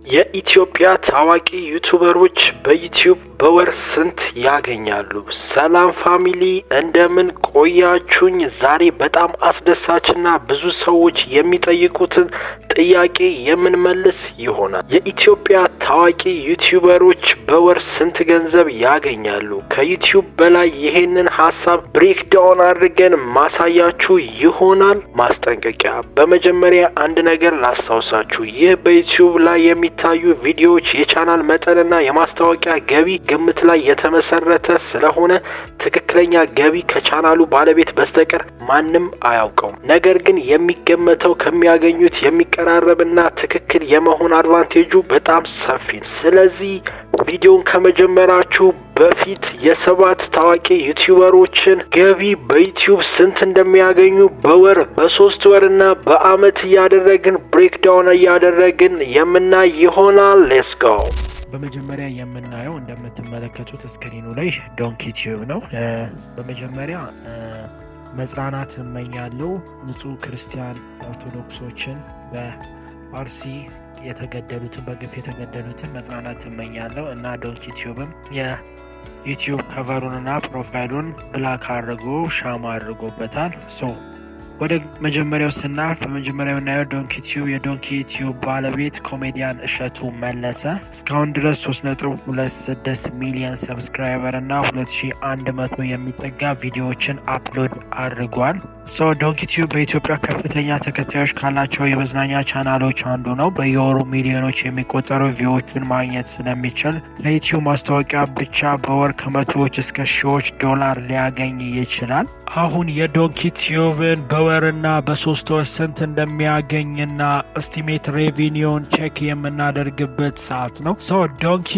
የኢትዮጵያ ታዋቂ ዩቱበሮች በዩቲዩብ በወር ስንት ያገኛሉ? ሰላም family፣ እንደምን ቆያችሁኝ? ዛሬ በጣም አስደሳችና ብዙ ሰዎች የሚጠይቁትን ጥያቄ የምንመልስ ይሆናል። የኢትዮጵያ ታዋቂ ዩቲዩበሮች በወር ስንት ገንዘብ ያገኛሉ? ከዩቲዩብ በላይ ይሄንን ሀሳብ breakdown አድርገን ማሳያችሁ ይሆናል። ማስጠንቀቂያ፣ በመጀመሪያ አንድ ነገር ላስታውሳችሁ። ይህ በዩቲዩብ ላይ የሚታዩ ቪዲዮዎች የቻናል መጠንና የማስታወቂያ ገቢ ግምት ላይ የተመሰረተ ስለሆነ ትክክለኛ ገቢ ከቻናሉ ባለቤት በስተቀር ማንም አያውቀውም። ነገር ግን የሚገመተው ከሚያገኙት የሚቀራረብና ትክክል የመሆን advantage ኡ በጣም ሰፊ ነው። ስለዚህ ቪዲዮን ከመጀመራችሁ በፊት የሰባት ታዋቂ ዩቲዩበሮችን ገቢ በዩቲዩብ ስንት እንደሚያገኙ በወር፣ በ3 ወርና በአመት እያደረግን breakdown እያደረግን የምናይ ይሆናል። Let's go። በመጀመሪያ የምናየው እንደምትመለከቱት screen ኑ ላይ ዶንኪ ቲዩብ ነው። በመጀመሪያ መጽናናት እመኛለሁ ንጹህ ክርስቲያን ኦርቶዶክሶችን በአርሲ የተገደሉትን፣ በግፍ የተገደሉትን መጽናናት እመኛለሁ እና ዶንኪ ቲዩብም የዩቲዩብ cover ኡንና profile ኡን black አድርጎ ሻማ አድርጎበታል። So ወደ መጀመሪያው ስናልፍ በመጀመሪያው የምናየው ዶንኪ ቲዩብ፣ የዶንኪ ቲዩብ ባለቤት ኮሜዲያን እሸቱ መለሰ እስካሁን ድረስ 3.26 ሚሊዮን subscriber እና 2100 የሚጠጋ ቪዲዮዎችን upload አድርጓል። So ዶንኪ ቲዩብ በኢትዮጵያ ከፍተኛ ተከታዮች ካላቸው የመዝናኛ ቻናሎች አንዱ ነው። በየወሩ ሚሊዮኖች የሚቆጠሩ view ዎችን ማግኘት ስለሚችል ከዩቲዩብ ማስታወቂያ ብቻ በወር ከመቶዎች እስከ ሺዎች ዶላር ሊያገኝ ይችላል። አሁን የዶንኪ ቲዩብን በወርና በ3 ወር ስንት እንደሚያገኝና estimate revenue ውን check የምናደርግበት ሰዓት ነው። So ዶንኪ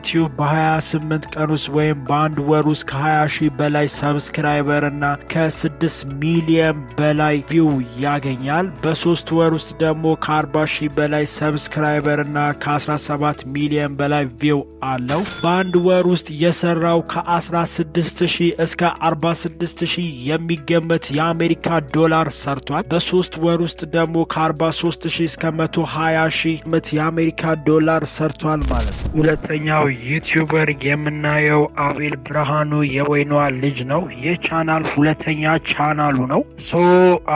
ቲዩብ በ28 ቀን ውስጥ ወይም በአንድ ወር ውስጥ ከ20 ሺህ በላይ subscriber እና ከ6 ሚሊየን በላይ view ያገኛል። በ3 ወር ውስጥ ደግሞ ከ40 ሺህ በላይ subscriber እና ከ17 ሚሊየን በላይ view አለው። በአንድ ወር ውስጥ የሰራው ከ16 ሺህ እስከ 46 ሺህ የሚገመት የአሜሪካ ዶላር ሰርቷል። በ3 ወር ውስጥ ደግሞ ከ43 ሺህ እስከ 120 ሺህ የአሜሪካ ዶላር ሰርቷል ማለት ነው። ሁለተኛው YouTuber የምናየው አቤል ብርሃኑ የወይኗ ልጅ ነው። ይህ ቻናል ሁለተኛ ቻናሉ ነው። So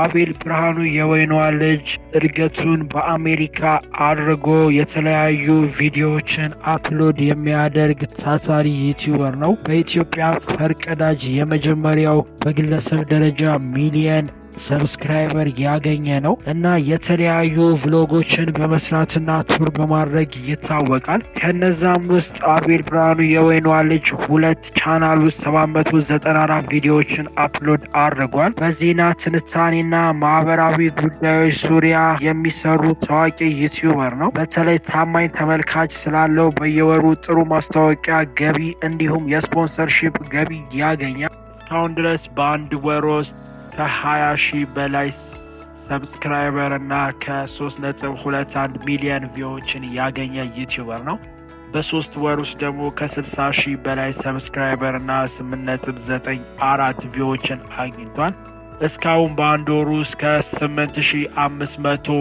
አቤል ብርሃኑ የወይኗ ልጅ እድገቱን በአሜሪካ አድርጎ የተለያዩ ቪዲዮዎችን upload የሚያደርግ ታታሪ YouTuber ነው። በኢትዮጵያ ፈርቀዳጅ የመጀመሪያው በግለሰብ ደረጃ ሚሊየን subscriber ያገኘ ነው እና የተለያዩ vlog ኦችን በመስራትና tour በማድረግ ይታወቃል። ከነዛም ውስጥ አቤል ብርሃኑ የወይኗ ልጅ ሁለት ቻናል ውስጥ 794 ቪዲዮዎችን upload አድርጓል። በዜና ትንታኔና ማህበራዊ ጉዳዮች ዙሪያ የሚሰሩ ታዋቂ YouTuber ነው። በተለይ ታማኝ ተመልካች ስላለው በየወሩ ጥሩ ማስታወቂያ ገቢ እንዲሁም የ sponsorship ገቢ ያገኛል። እስካሁን ድረስ በአንድ ወር ውስጥ ከ20 ሺህ በላይ subscriber እና ከ3.21 ሚሊዮን view ዎችን ያገኘ YouTuber ነው። በ3 ወር ውስጥ ደግሞ ከ60 ሺህ በላይ subscriber እና 8.94 view ዎችን አግኝቷል። እስካሁን በአንድ ወር ውስጥ ከ8500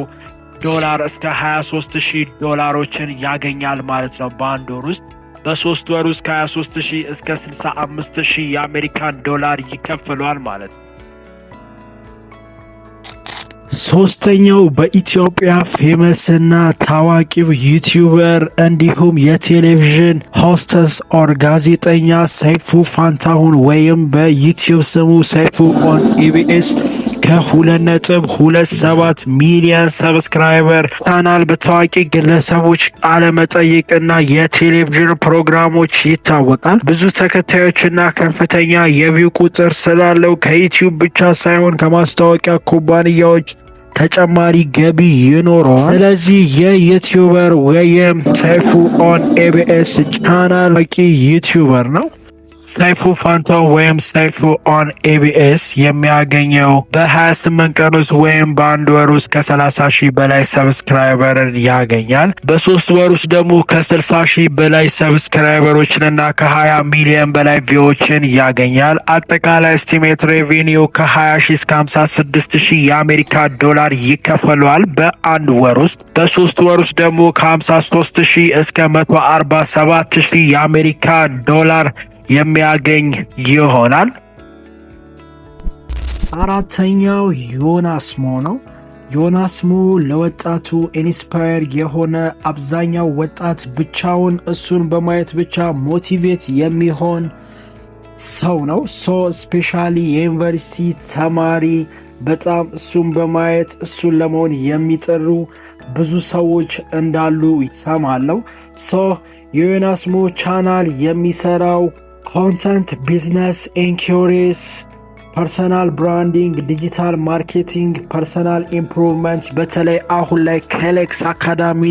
ዶላር እስከ 23,000 ዶላሮችን ያገኛል ማለት ነው በአንድ ወር ውስጥ። በ3 ወር ውስጥ ከ23 ሺህ እስከ 65 ሺህ የአሜሪካን ዶላር ይከፍለዋል ማለት ነው። ሶስተኛው በኢትዮጵያ famous ና ታዋቂው YouTuber እንዲሁም የቴሌቪዥን hostess or ጋዜጠኛ ሰይፉ ፋንታሁን ወይም በዩቲዩብ ስሙ ሰይፉ on ኢቢኤስ ከ2.27 ሚሊዮን subscriber ቻናል በታዋቂ ግለሰቦች ቃለመጠይቅና የቴሌቪዥን ፕሮግራሞች ይታወቃል። ብዙ ተከታዮችና ከፍተኛ የ view ቁጥር ስላለው ከዩቲዩብ ብቻ ሳይሆን ከማስታወቂያ ኩባንያዎች ተጨማሪ ገቢ ይኖረዋል። ስለዚህ የ YouTuber ወይም ሰይፉ on ኤቢኤስ ቻናል ታዋቂ YouTuber ነው። ሰይፉ ፋንታሁን ወይም ሰይፉ on EBS የሚያገኘው በ28 ቀን ውስጥ ወይም በአንድ ወር ውስጥ ከ30 ሺህ በላይ subscriber ን ያገኛል። በ3 ወር ውስጥ ደግሞ ከ60 ሺህ በላይ subscriber ኦችንና ከ20 ሚሊዮን በላይ view ዎችን ያገኛል። አጠቃላይ estimate revenue ከ20 ሺህ እስከ 56 ሺህ የአሜሪካ ዶላር ይከፈለዋል በአንድ ወር ውስጥ። በ3 ወር ውስጥ ደግሞ ከ53 ሺህ እስከ 147 ሺህ የአሜሪካ ዶላር የሚያገኝ ይሆናል። አራተኛው ዮናስ ሞ ነው። ዮናስ ሞ ለወጣቱ inspire የሆነ፣ አብዛኛው ወጣት ብቻውን እሱን በማየት ብቻ motivate የሚሆን ሰው ነው። So especially የዩኒቨርሲቲ ተማሪ በጣም እሱን በማየት እሱን ለመሆን የሚጥሩ ብዙ ሰዎች እንዳሉ ይሰማለው። So የዮናስ ሞ ቻናል የሚሰራው content፣ business inquiries፣ personal branding፣ digital marketing፣ personal improvement፣ በተለይ አሁን ላይ ከሌክስ አካዳሚ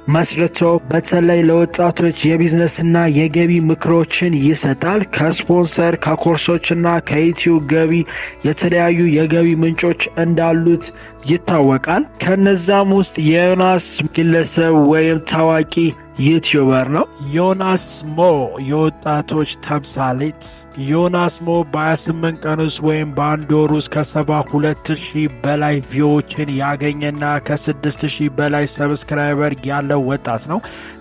መስርቶ በተለይ ለወጣቶች የቢዝነስና የገቢ ምክሮችን ይሰጣል። ከስፖንሰር፣ ከኮርሶችና ከዩቲዩብ ገቢ የተለያዩ የገቢ ምንጮች እንዳሉት ይታወቃል። ከነዛም ውስጥ የዮናስ ግለሰብ ወይም ታዋቂ YouTuber ነው። ዮናስ ሞ የወጣቶች ተምሳሌት። ዮናስ ሞ በ28 ቀን ውስጥ ወይም በአንድ ወር ውስጥ ከ72 ሺህ በላይ view ዎችን ያገኘና ከ6 ሺህ በላይ subscriber ያለው ወጣት ነው።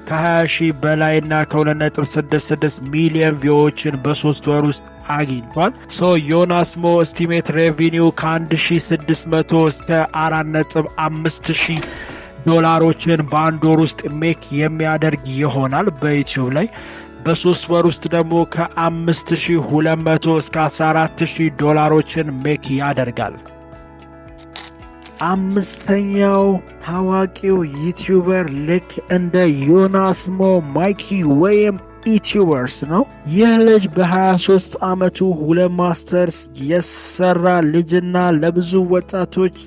ከ20 ሺህ በላይና ከ2.66 ሚሊዮን view ዎችን በ3 ወር ውስጥ አግኝቷል። So ዮናስ ሞ estimate revenue ከ1600 እስከ 4.5 ሺህ ዶላሮችን በአንድ ወር ውስጥ make የሚያደርግ ይሆናል በዩቲዩብ ላይ። በ3 ወር ውስጥ ደግሞ ከ5200 እስከ 14,000 ዶላሮችን make ያደርጋል። አምስተኛው ታዋቂው YouTuber ልክ እንደ ዮናስ ሞ ማይኪ ወይም ኢቲዩበርስ ነው። ይህ ልጅ በ23 ዓመቱ ሁለት ማስተርስ የሰራ ልጅና ለብዙ ወጣቶች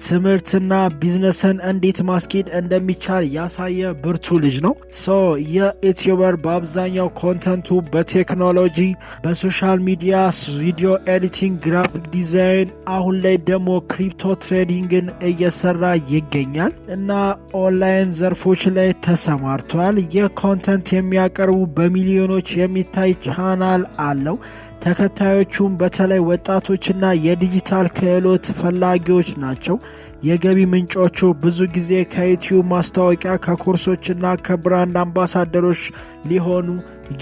ትምህርትና ቢዝነስን እንዴት ማስኬድ እንደሚቻል ያሳየ ብርቱ ልጅ ነው። So የ YouTuber በአብዛኛው content ኡ በቴክኖሎጂ፣ በ social media፣ video editing፣ graphic design፣ አሁን ላይ ደግሞ crypto trading ን እየሰራ ይገኛል እና ኦንላይን ዘርፎች ላይ ተሰማርቷል። የ content የሚያቀርቡ በሚሊዮኖች የሚታይ ቻናል አለው። ተከታዮቹም በተለይ ወጣቶችና የዲጂታል ክህሎት ፈላጊዎች ናቸው። የገቢ ምንጮቹ ብዙ ጊዜ ከዩቲዩብ ማስታወቂያ፣ ከኮርሶችና ከ brand አምባሳደሮች ሊሆኑ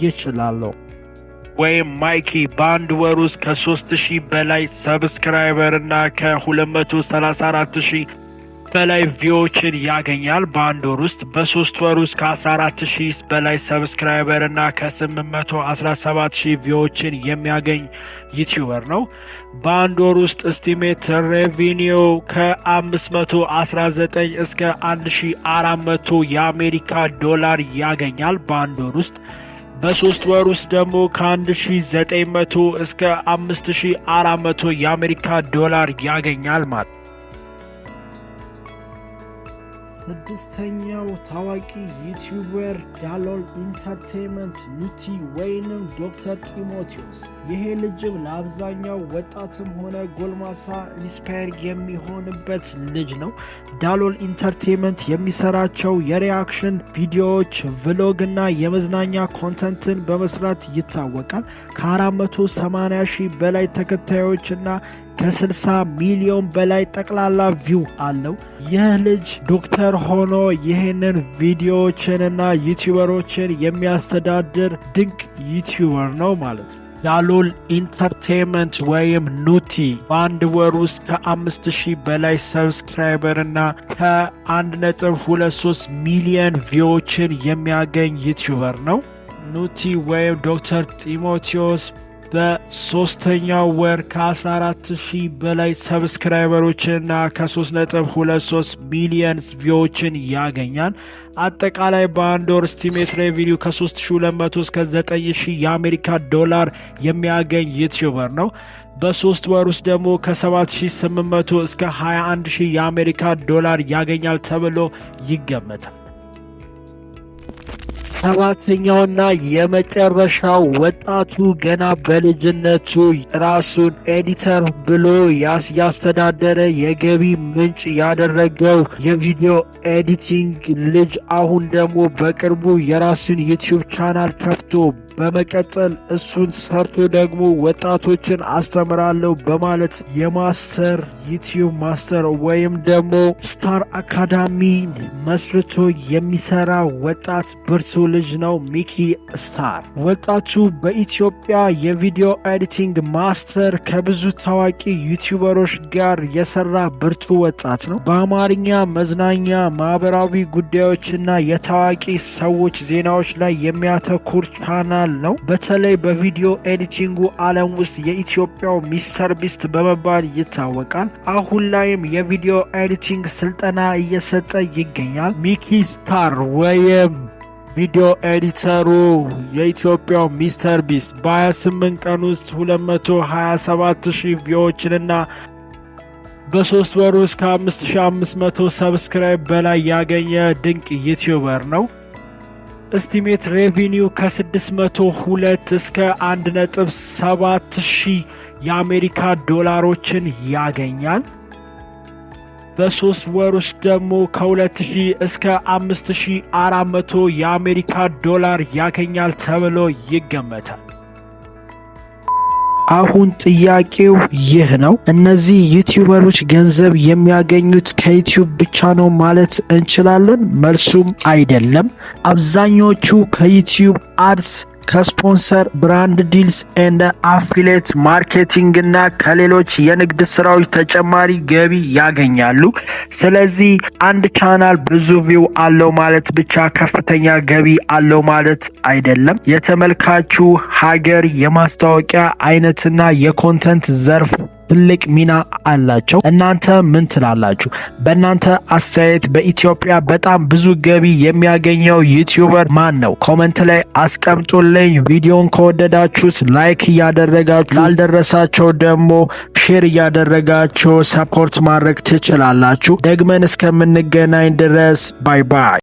ይችላሉ። ወይም ማይኪ በአንድ ወር ውስጥ ከ3000 በላይ subscriber እና ከ234 ሺህ በላይ view ዎችን ያገኛል በአንድ ወር ውስጥ። በ3 ወር ውስጥ ከ14 ሺህ በላይ subscriber እና ከ817 ሺህ view ዎችን የሚያገኝ YouTuber ነው። በአንድ ወር ውስጥ estimate revenue ከ519 እስከ 1400 የአሜሪካ ዶላር ያገኛል በአንድ ወር ውስጥ። በ3 ወር ውስጥ ደግሞ ከ1900 እስከ 5400 የአሜሪካ ዶላር ያገኛል ማለት። ስድስተኛው ታዋቂ YouTuber ዳሎል Entertainment ኑቲ ወይንም ዶክተር ጢሞቴዎስ። ይሄ ልጅም ለአብዛኛው ወጣትም ሆነ ጎልማሳ inspire የሚሆንበት ልጅ ነው። ዳሎል Entertainment የሚሰራቸው የ reaction ቪዲዮዎች፣ vlog እና የመዝናኛ content ን በመስራት ይታወቃል። ከ480 ሺህ በላይ ተከታዮች እና ከ60 ሚሊዮን በላይ ጠቅላላ view አለው። ይህ ልጅ ዶክተር ሆኖ ይህንን ቪዲዮዎችንና YouTuber ኦችን የሚያስተዳድር ድንቅ YouTuber ነው ማለት ነው። ዳሎል Entertainment ወይም ኑቲ በአንድ ወር ውስጥ ከ5000 በላይ subscriber እና ከ1.23 ሚሊዮን view ዎችን የሚያገኝ YouTuber ነው። ኑቲ ወይም ዶክተር ጢሞቴዎስ በሶስተኛው ወር ከ14 ሺህ በላይ subscriber ኦችንና ከ3.23 ሚሊየን view ዎችን ያገኛል። አጠቃላይ በአንድ ወር estimate revenue ከ3200 እስከ 9000 የአሜሪካ ዶላር የሚያገኝ YouTuber ነው። በ3 ወር ውስጥ ደግሞ ከ7800 እስከ 21000 የአሜሪካ ዶላር ያገኛል ተብሎ ይገመታል። ሰባተኛውና የመጨረሻው ወጣቱ ገና በልጅነቱ ራሱን editor ብሎ ያስተዳደረ፣ የገቢ ምንጭ ያደረገው የ video editing ልጅ፣ አሁን ደግሞ በቅርቡ የራሱን YouTube channel ከፍቶ በመቀጠል እሱን ሰርቶ ደግሞ ወጣቶችን አስተምራለሁ በማለት የ master YouTube master ወይም ደግሞ Star Academy መስርቶ የሚሰራ ወጣት ብርቱ ልጅ ነው ሚኪ ስታር። ወጣቱ በኢትዮጵያ የ video editing master፣ ከብዙ ታዋቂ YouTuber ኦች ጋር የሰራ ብርቱ ወጣት ነው። በአማርኛ መዝናኛ፣ ማህበራዊ ጉዳዮችና የታዋቂ ሰዎች ዜናዎች ላይ የሚያተኩር ቻናል ነው። በተለይ በ video editing ኡ ዓለም ውስጥ የኢትዮጵያው Mister Beast በመባል ይታወቃል። አሁን ላይም የ video editing ስልጠና እየሰጠ ይገኛል። ሚኪ ስታር ወይም video editor ኡ የኢትዮጵያው Mister Beast በ28 ቀን ውስጥ 227 ሺህ view ዎችንና በ3 ወር ውስጥ ከ5500 subscribe በላይ ያገኘ ድንቅ YouTuber ነው። Estimate revenue ከ602 እስከ 1.7 ሺህ የአሜሪካ ዶላሮችን ያገኛል። በ3 ወር ውስጥ ደግሞ ከ2000 እስከ 5400 የአሜሪካ ዶላር ያገኛል ተብሎ ይገመታል። አሁን ጥያቄው ይህ ነው። እነዚህ YouTuber ኦች ገንዘብ የሚያገኙት ከ YouTube ብቻ ነው ማለት እንችላለን? መልሱም አይደለም። አብዛኞቹ ከ YouTube ads፣ ከ sponsor፣ brand deals and affiliate marketing እና ከሌሎች የንግድ ስራዎች ተጨማሪ ገቢ ያገኛሉ። ስለዚህ አንድ ቻናል ብዙ view አለው ማለት ብቻ ከፍተኛ ገቢ አለው ማለት አይደለም። የተመልካቹ ሀገር፣ የማስታወቂያ አይነትና የ content ዘርፍ ትልቅ ሚና አላቸው። እናንተ ምን ትላላችሁ? በእናንተ አስተያየት በኢትዮጵያ በጣም ብዙ ገቢ የሚያገኘው YouTuber ማን ነው? Comment ላይ አስቀምጡልኝ። ቪዲዮን ከወደዳችሁት like እያደረጋችሁ፣ ላልደረሳቸው ደግሞ share እያደረጋችሁ support ማድረግ ትችላላችሁ። ደግመን እስከምንገናኝ ድረስ bye bye።